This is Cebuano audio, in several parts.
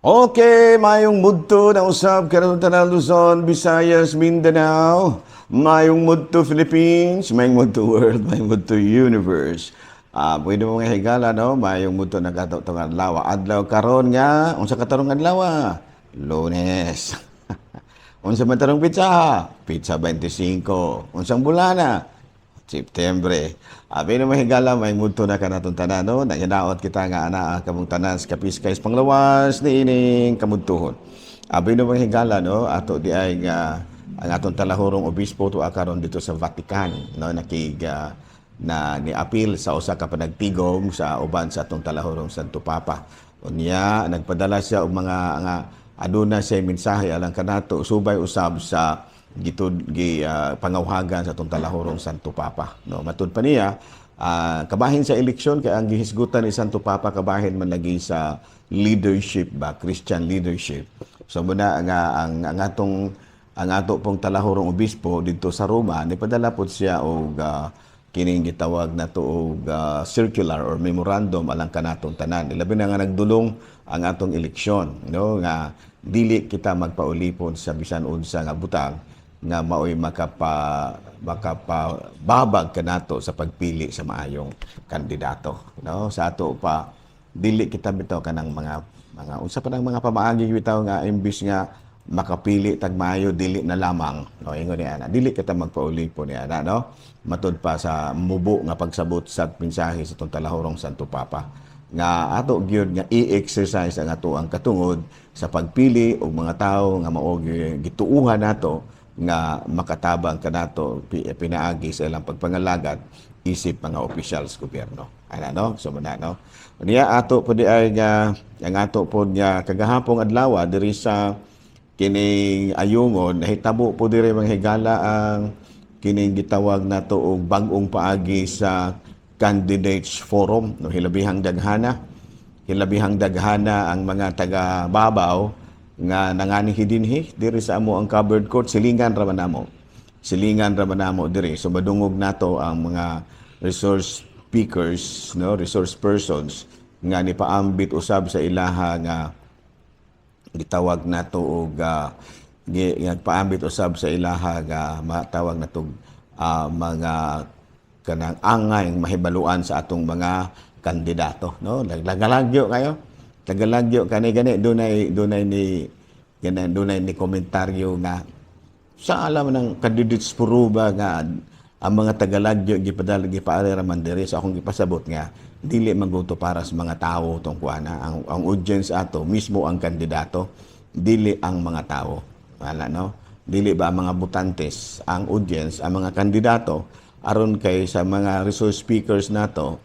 Okay, mayong mudto na usab karon tanan, Luzon, Visayas, Mindanao. Mayong mudto, Philippines, mayong mudto, world, mayong mudto, universe. Pwede mo nga higala, no? Mayong mudto na kato tong adlaw. Adlaw karon nga unsa katarong adlaw? Lunes. Unsa man tarong petsa? Petsa 25. Unsang bulana? Septembre. Abi na mahigala, may mudto na kanatong tanan, no? Naginaot kita nga ana kamong tanan sa kapiskay panglawas ni ining kamudtuhon. Abi na mahigala, no? Ato di ay nga ang atong talahurong obispo to karon dito sa Vatican, no? Nakig na ni apil sa usa ka panagtigom sa uban sa atong talahurong Santo Papa. Unya nagpadala siya og mga nga aduna siya mensahe alang kanato subay usab sa gitud gi pangawhagan sa atong talahurong Santo Papa, no? Matud pa niya, kabahin sa eleksyon kay ang gihisgutan ni Santo Papa kabahin man lagi sa leadership ba, Christian leadership. So muna nga ang atong ang ato pong talahurong obispo didto sa Roma nipadala pod siya og kining gitawag nato og circular or memorandum alang kanatong tanan, ilabi na nga nagdulong ang atong eleksyon, no, nga dili kita magpaulipon sa bisan unsa nga butang nga maoy makapababag kanato sa pagpili sa maayong kandidato, no? Sa ato pa, dili kita bitaw kanang mga unsa pa nang mga pamaagi bitaw nga imbis nga makapili tag maayo, dili na lamang, no? Ingon ni ana, dili kita magpaulipon ni ana, no? Matud pa sa mubo nga pagsabot sa mensahe sa atong talahurong Santo Papa nga ato gyud nga i-exercise ang ato ang katungod sa pagpili og mga tawo nga mao gituuhan nato nga makatabang kanato pinaagi sa ilang pagpangalagad isip mga opisyal sa gobyerno. Ana, no? So muna, no. Niya ato po di ay nga ang ato po nga kagahapong adlaw diri sa kining Ayungon, nahitabo po diri, mga higala, ang kining gitawag nato og bag-ong paagi sa candidates forum, no? Hilabihang daghana ang mga taga babaw nga nanganihi dinhi diri sa amo ang covered court. Silingan ra man namo diri. So madungog nato ang mga resource speakers, no, resource persons nga nipaambit usab sa ilaha nga gitawag nato og nagpaambit usab sa ilaha nga matawag nato mga kanang angay mahibaluan sa atong mga kandidato, no? Lagalagyo kayo, tagalagyo kani gani dunay ni gani dunay ni komentaryo nga sa alam ng candidates puro ba nga ang mga Tagalagyo gipadala gipaari ra man diri. So akong gipasabot nga dili man gusto para sa mga tawo tong kuana. Ang audience ato mismo ang kandidato, dili ang mga tao wala, no? Dili ba ang mga botantes ang audience, ang mga kandidato, aron kay sa mga resource speakers nato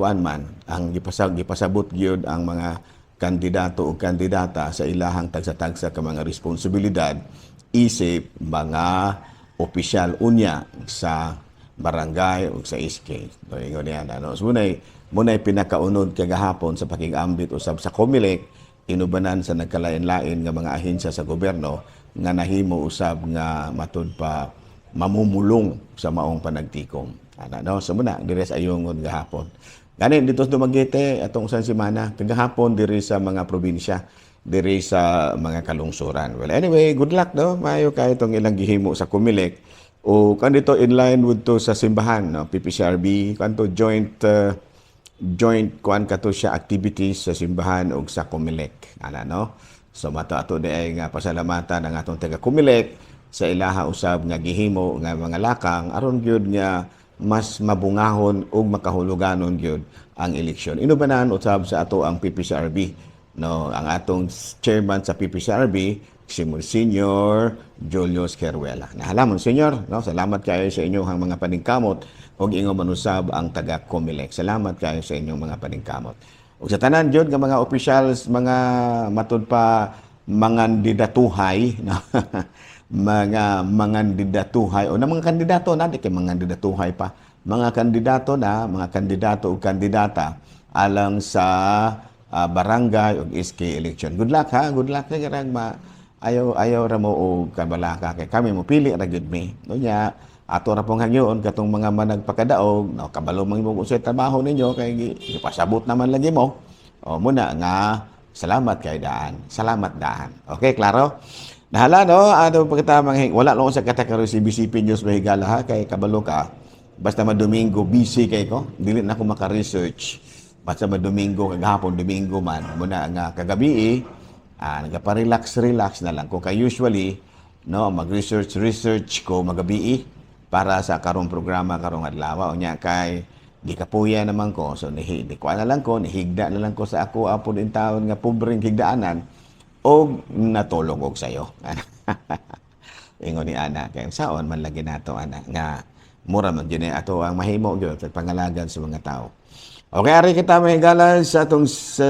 kuan man ang gipasabot gyud ang mga kandidato o kandidata sa ilahang tagsa-tagsa ka mga responsibilidad isip mga opisyal unya sa barangay o sa SK. So, ingon niya, ano. So, muna'y pinakaunod kagahapon sa pakigambit usab sa COMELEC inubanan sa nagkalain-lain nga mga ahensya sa gobyerno nga nahimo usab nga matud pa mamumulong sa maong panagtikom. Ana, no? So muna diri sa Ayungon gahapon. Gani dito sa Dumaguete atong usan semana, kagahapon diri sa mga probinsya, diri sa mga kalungsuran. Well, anyway, good luck, no. Maayo kay itong ilang gihimo sa COMELEC o kan dito in line with to sa simbahan, no, PPCRB kanto joint kuan kato siya activities sa simbahan ug sa COMELEC. Ana, no? So mato ato di ay nga pasalamatan ang atong taga COMELEC sa ilaha usab nga gihimo nga mga lakang aron gyud nga mas mabungahon ug makahuluganon gyud ang eleksyon. Inubanan usab sa ato ang PPCRB, no? Ang atong chairman sa PPCRB si Monsignor Julius Keruela. Nahala, Monsignor, no? Salamat kayo sa inyong mga paningkamot ug ingon man usab ang taga COMELEC. Salamat kayo sa inyong mga paningkamot. Ug sa tanan gyud nga mga officials, mga matud pa mangandidatuhay, no? Mga mangandidatuhay o na mga kandidato na, di kay mangandidatuhay pa. Mga kandidato na, mga kandidato o kandidata alang sa barangay ug SK election. Good luck ha, good luck na garang ma ayaw ayaw ra mo og kabalaka kay kami mo pili ra gyud mi. No nya ato ra pong hangyoon katong mga managpakadaog, no, kabalo man mo unsay trabaho ninyo kay gipasabot naman lagi mo. O muna nga Salamat kay daan. Salamat daan. Okay, klaro? Nahala, no? Ano pa kita mga wala lang sa katakaro CBCP News, mahigala ha, kay kabalo ka. Basta ma-Domingo, busy kay ko. Dili na ako maka-research. Basta ma-Domingo, kagahapon Domingo man. Muna nga kagabi eh, nagpa-relax relax na lang ko. Kay usually, no, mag-research research ko magabi eh, para sa karong programa karong adlaw. Unya kay gikapuya naman ko, so ni na lang ko, nihigda na lang ko sa ako apod in taon nga pobreng higdaanan og natulog og sayo. Ingon ni ana kay saon man lagi nato ana nga mura man gyud ato ang mahimo gyud sa pangalagan sa mga tao. Okay, ari kita, mahigala, sa atong sa,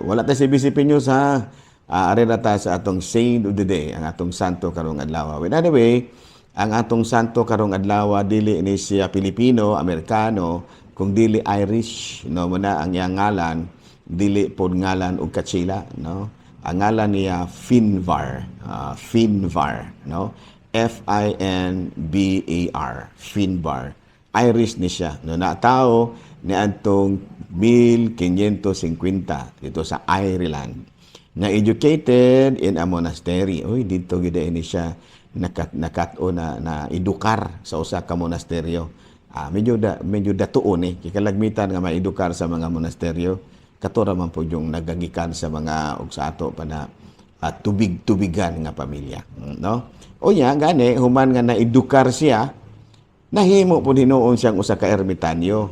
wala ta CBCP News ha. Ari ra ta sa atong saint of the day, ang atong santo karong adlaw. Well, anyway, ang atong santo karong adlaw dili ni siya Pilipino, Amerikano, kung dili Irish, no? Muna ang iyang ngalan dili pod ngalan og katsila, no? Ang ngalan niya Finbar, Finbar, no? F I N B A R, Finbar. Irish ni siya, no? Natao niadtong 1550 dito sa Ireland. Na educated in a monastery. Uy, dito gid ni siya nakat o na na edukar sa usa ka monasteryo. Medyo datuon eh. Kikalagmitan nga maedukar sa mga monasteryo. Kato ra man po yung nagagikan sa mga og sa ato pa na tubig-tubigan nga pamilya. No? Unya, gani, human nga naedukar siya, nahimo po hinuon siyang usa ka ermitanyo.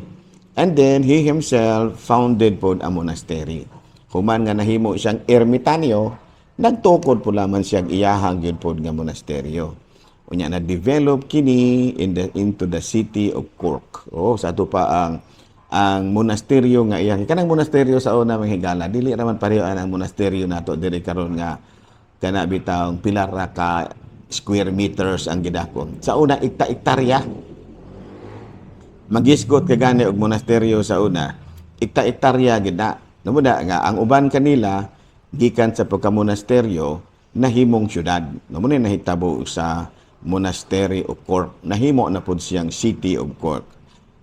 And then he himself founded po a monastery. Human nga nahimo siyang ermitanyo, nagtukod po laman siyang iyahang yun po nga monasteryo. Unya na develop kini in the into the city of Cork. Oh, sa ato pa ang monasteryo nga iyang kanang monasteryo sa una, mga higala, dili raman pareho ang monasteryo nato diri karon nga kana bitawng pila ra ka square meters ang gidakon. Sa una, ikta-ektarya. Magisgot ka gani og monasteryo sa una, ikta-ektarya gid na. Namuna nga ang uban kanila gikan sa pagkamonasteryo nahimong syudad. Mao na nahitabo sa Monastery of Cork. Nahimo na pud siyang City of Cork.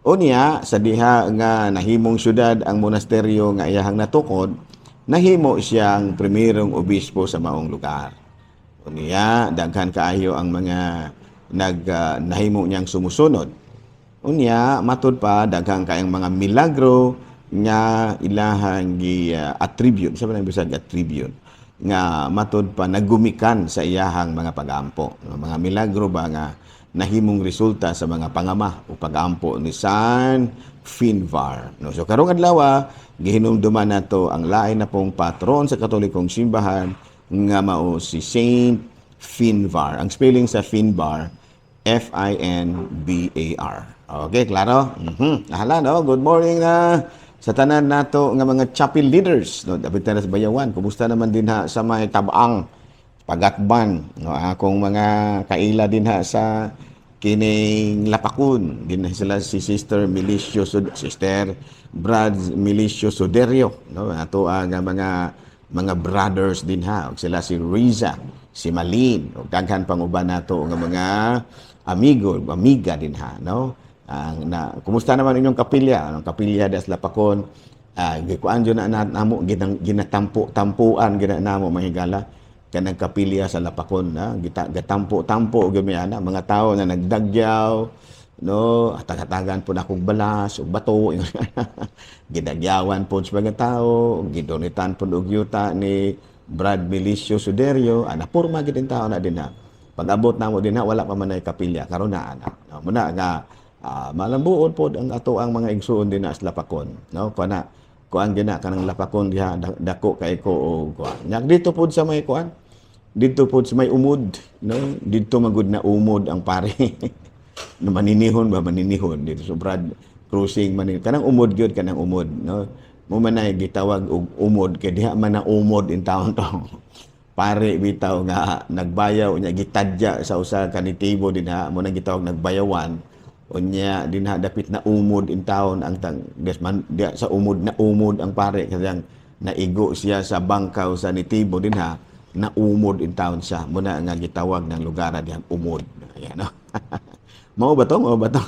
Unya sa diha nga nahimong syudad ang monasteryo nga iyahang natukod, nahimo siyang primerong obispo sa maong lugar. Unya daghan kaayo ang mga nag nahimo niyang sumusunod. Unya matud pa daghang kaayong mga milagro nga ilahang gi attribute sa ba bisag attribute nga matud pa nagumikan sa iyahang mga pagampo. Mga milagro ba nga nahimong resulta sa mga pangama o pagampo ni San Finbar. No, so karong adlaw gihinumduman nato ang lain na pong patron sa Katolikong simbahan nga mao si Saint Finbar. Ang spelling sa Finbar, F I N B A R. Okay, klaro? Nahala, no? Good morning na sa tanan nato nga mga chapel leaders, no? Dapat na sa Bayawan. Kumusta naman din ha sa may Tabang, Pagatban, no? Akong mga kaila din ha sa kining Lapakun din sila si Sister Milicio Sud, Sister Brad Milicio Suderio, no? Ato ang mga brothers din ha, ug sila si Riza, si Malin ug daghan pang uban nato nga mga amigo, amiga din ha, no? Ang na kumusta naman inyong kapilya? Anong kapilya das Lapakon? Gikuan jud na namo ginatampo-tampuan gina namo, mahigala, kanang kapilya sa Lapakon na gita gatampo-tampo gyud mi ana mga tao na nagdagyaw, no? Hatag-hatagan po na akong balas ug bato. Gidagyawan po sa mga tao, gidonitan po og yuta ni Brad Milicio Suderio ana, porma gid ang tao na din ha. Pag-abot namo din ha, wala pa man ay kapilya. Karon na ana, no? Muna nga malambuon pod ang ato ang mga igsuon din na sa Lapakon, no? Kuan na kuan gina kanang Lapakon diha dako kay ko og kuan. Nya dito pod sa may kuan, dito pod sa may Umod, no? Dito magud na umod ang pare no, maninihon ba, maninihon dito sa Brad Crossing manin kanang Umod gyud, kanang Umod, no? Mo man ay gitawag og Umod kay diha man na umod in taon to pare bitaw nga nagbayaw unya gitadya sa usa ka nitibo dinha, mo nang gitawag nagbayawan. Unya dinha dapit na umod in taon ang tang des man diha sa Umod na umod ang pare kasi ang naigo siya sa bangkaw sa nitibo dinha, na umod in taon siya, mo na nga gitawag ng lugar na dihang Umod. Ayan, no? Mao ba to? Mao ba to?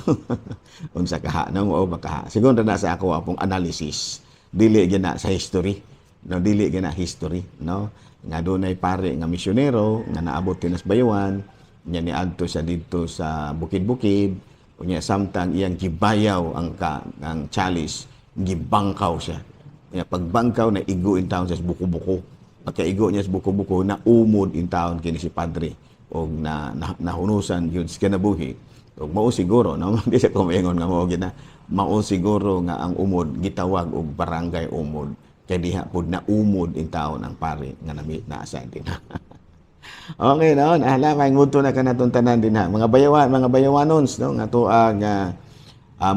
Unsa kaha, no? Mao ba kaha? Siguro na sa ako apong analysis. Dili gyud na sa history. No, dili gina history, no, nga dunay pare nga misyonero nga naabot dinhi sa Bayawan nya niadto sa didto sa bukid-bukid. Unya samtang iyang gibayaw ang chalice, gibangkaw siya. Nya pagbangkaw, na igo in taon sa buko-buko. Pagkaigo niya sa buko-buko, na umod in taon kini si padre og na nahunusan gyud sa kinabuhi. Og mao siguro, no, di sa ko maingon nga mao gina, mao siguro nga ang Umod gitawag og Barangay Umod kay diha pud na umod in taon ang pare nga nami naa din. Okay, no, ala, may ngunto na kanatong tanan din ha. Mga bayawan, mga bayawanons, no, nga tuang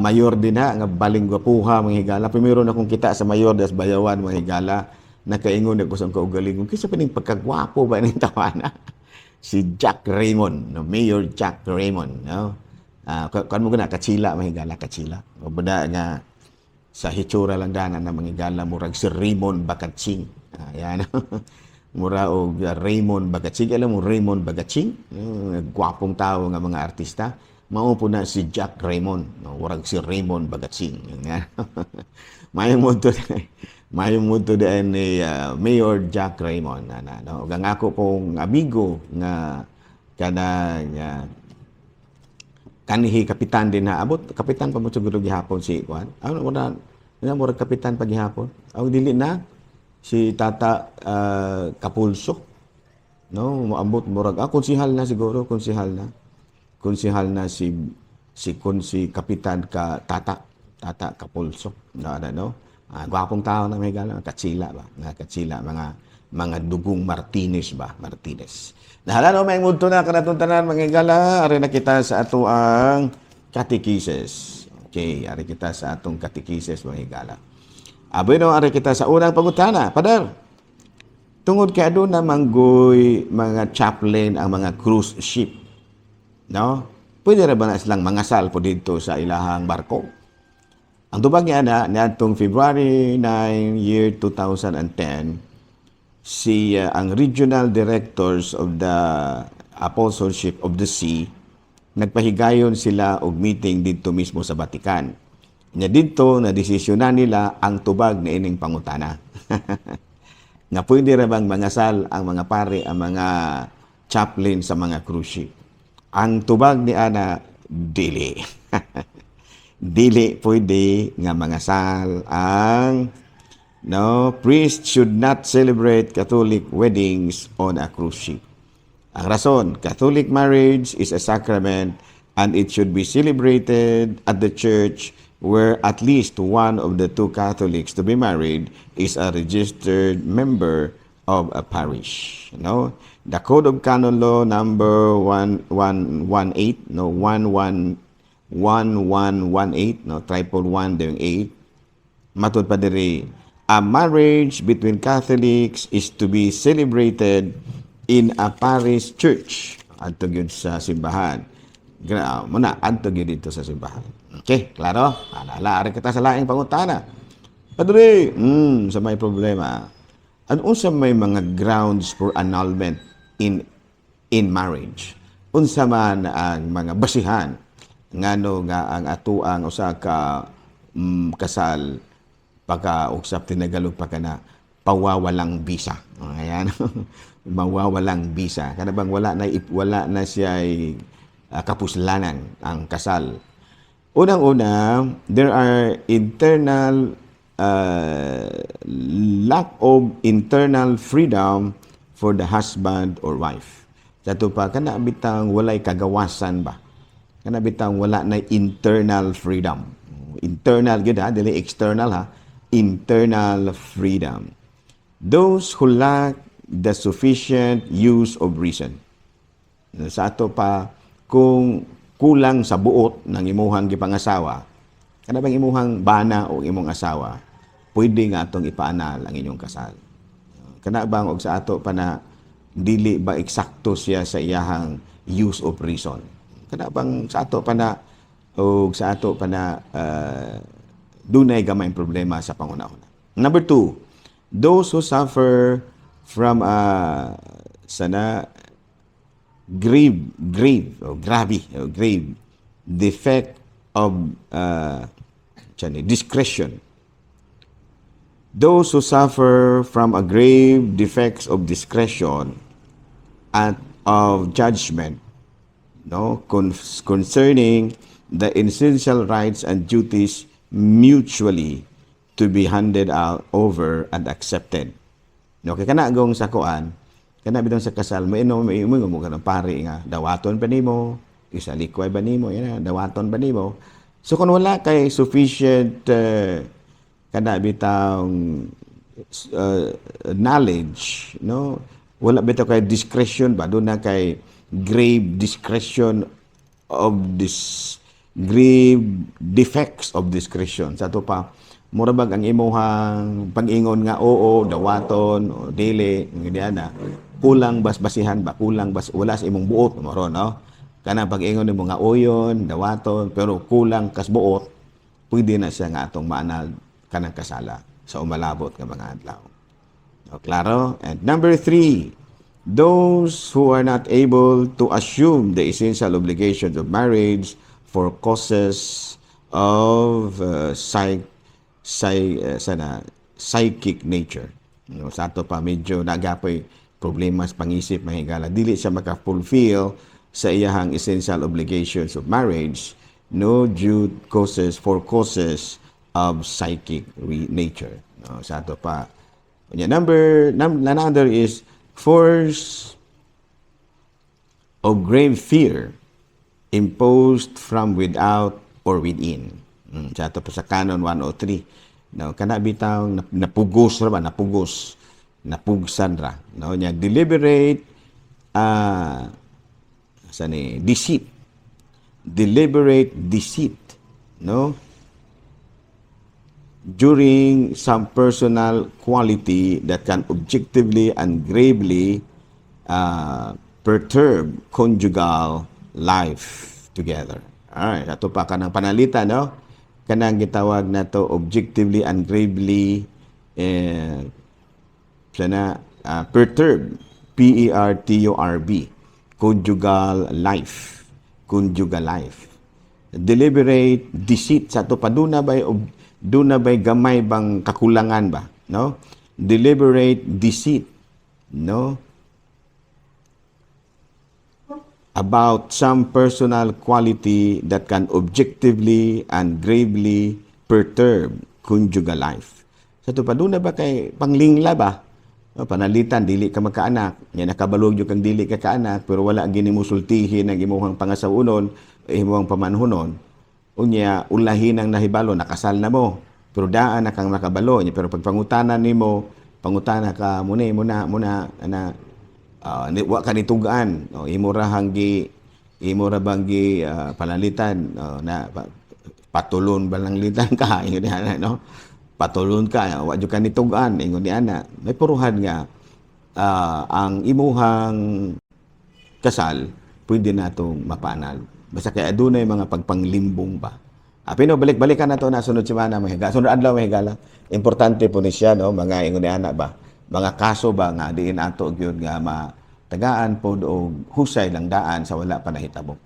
mayor din ha, nga baling gwapuha, mga higala. Primero na kong kita sa mayor das Bayawan, mga higala, nakaingon ako sa kaugalingon. Kinsa pa ning pagkagwapo ba ning tawana? Si Jack Raymond, no, Mayor Jack Raymond, no. Kan mo gana katsila, mga higala, katsila. O bada nga sa hitsura lang dana na, mga higala, murag si Raymond Bagatsing. Ayan. Mura og Raymond Bagatsing. Alam mo Raymond Bagatsing? Gwapong tao nga mga artista. Mao po na si Jack Raymond. No, murag si Raymond Bagatsing. Yan. Mayong muto din ni Mayor Jack Raymond. Na, no? Ug ang ako pong amigo nga kanang kanhi kapitan din na abot kapitan pa mo siguro gihapon si kuan, ano wala na, murag kapitan pa gihapon. Aw, dili na si Tata Kapulso, no, moambot murag konsihal na siguro, konsihal na si kapitan ka Tata Tata Kapulso, no, ano, no, gwapong tao na may gala, katsila ba na katsila, mga dugong Martinez ba, Martinez. Nahala, no, may mudto na kanatong tanan, mga higala. Ari na kita sa ato ang catechesis. Okay, ari kita sa atong catechesis, mga higala. Bueno, ari kita sa unang pangutana. Padar, tungod kay aduna manggoy mga chaplain ang mga cruise ship. No? Pwede ra ba na silang mangasal po dito sa ilahang barko? Ang tubag niya na, niadtong February 9, year 2010, si ang regional directors of the Apostleship of the Sea, nagpahigayon sila og meeting didto mismo sa Vatican. Nya didto na desisyonan nila ang tubag na ining pangutana. Nga pwede ra bang mangasal ang mga pare, ang mga chaplain sa mga cruise ship? Ang tubag ni ana, dili. Dili pwede nga mangasal ang, no, priest should not celebrate Catholic weddings on a cruise ship. Ang rason, Catholic marriage is a sacrament and it should be celebrated at the church where at least one of the two Catholics to be married is a registered member of a parish. No? The Code of Canon Law number 1118, no, 111118, no, 111 then 8. Matud pa diri, a marriage between Catholics is to be celebrated in a parish church. Adto gyud sa simbahan. Muna adto gyud dito sa simbahan. Okay, klaro? Alala, ari kita sa laing pangutana. Padre, sa may problema. Ano, unsa may mga grounds for annulment in marriage? Unsa man ang mga basihan ngano nga ang atuang usa ka kasal pagka usap tinagalog pa kana pawawalang bisa? Ayan. Mawawalang bisa. Kana bang wala na siya kapuslanan ang kasal. Unang-una, there are internal lack of internal freedom for the husband or wife. Sa ato pa, kana bitang walay kagawasan ba? Kana bitang wala na internal freedom. Internal gyud ha, dili external ha. Internal freedom. Those who lack the sufficient use of reason. Sa ato pa, kung kulang sa buot ng imuhang gipangasawa, kana bang imuhang bana o imong asawa, pwede nga atong ipa-annul ang inyong kasal. Kana bang og sa ato pa na dili ba eksakto siya sa iyahang use of reason? Kana bang sa ato pa na og sa ato pa na dunay gamay problema sa panghuna-huna. Number two, those who suffer from sana grave grave o grabe o grave defect of tiyan, discretion. Those who suffer from a grave defects of discretion and of judgment, no, concerning the essential rights and duties mutually to be handed out over and accepted. No, kay kana gong sa kuan, kana bitong sa kasal, mo mo kanang pari nga dawaton pa nimo, isalikway ba nimo, yan na, dawaton ba nimo. So kung wala kay sufficient kana bitang knowledge, no, wala bitaw kay discretion ba, duna kay grave discretion of this, grave defects of discretion. Sa ato pa, mura bag ang imuhang pag-ingon nga oo, dawaton o dili, hindi ana, kulang basbasihan ba, kulang bas, wala sa imong buot moro, no? Kana pag-ingon nimo nga uyon, dawaton, pero kulang kas buot, pwede na siya nga atong maanal kanang kasala sa umalabot nga mga adlaw. O, klaro? And number three, those who are not able to assume the essential obligations of marriage for causes of sana, psychic nature. No, sa ato pa, medyo nagapoy problema sa pangisip, mahigala. Dili siya maka-fulfill sa iyahang essential obligations of marriage, no, due causes for causes of psychic nature. No, sa ato pa. Unya, another is force of grave fear imposed from without or within. Sa ato pa sa Canon 103. No, kana bitaw napugos ra ba, napugos, napugsan ra. No, nya deliberate sa ni deceit. Deliberate deceit, no? During some personal quality that can objectively and gravely perturb conjugal life together. Alright, ato pa kanang panalita, no? Kanang gitawag nato objectively and gravely eh, sana perturb, P E R T U R B, conjugal life, conjugal life. Deliberate deceit, sa ato pa, duna bay gamay bang kakulangan ba, no? Deliberate deceit, no, about some personal quality that can objectively and gravely perturb conjugal life. Sa ato pa, duna ba kay panglingla ba? No, panalitan, dili ka magkaanak. Nya nakabalog jud kang dili ka kaanak, pero wala gini mo sultihin ang imuhang pangasawunon, imuhang pamanhunon. Unya, ulahin ang nahibalo, nakasal na mo. Pero daan na kang nakabalo. Nya, pero pag pangutana nimo, pangutana ka muna, muna, muna, na, wa ka nitugaan, no, imo ra bang gi panalitan, no, na patulon ba lang litan ka, ingon ni ana, no? Patulon ka, wa jud ka nitugaan, ingon ni ana, may puruhan nga ang imuhang kasal pwede natong mapanal basta kay adunay mga pagpanglimbong ba. Pero balik-balikan na to na sunod semana, mga higala. Sunod adlaw, mga higala. Importante po ni siya, no, mga ingon ni ana ba. Mga kaso ba nga diin ato gyud nga matagaan pod og husay lang daan sa wala pa nahitabo.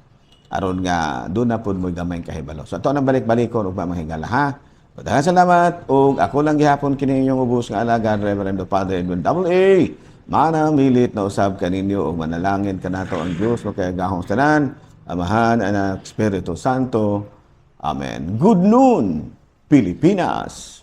Aron nga doon na pod mo gamay kahibalo. So ato nang balik-balikon ug mga higala, ha. Daghang salamat ug ako lang gihapon kini inyong ubos nga alagad, Reverend Father Edwin Double A. Manamilit na usab kaninyo ug manalangin kanato ang Dios makagagahom tanan, Amahan, Anak, Espiritu Santo. Amen. Good noon, Pilipinas.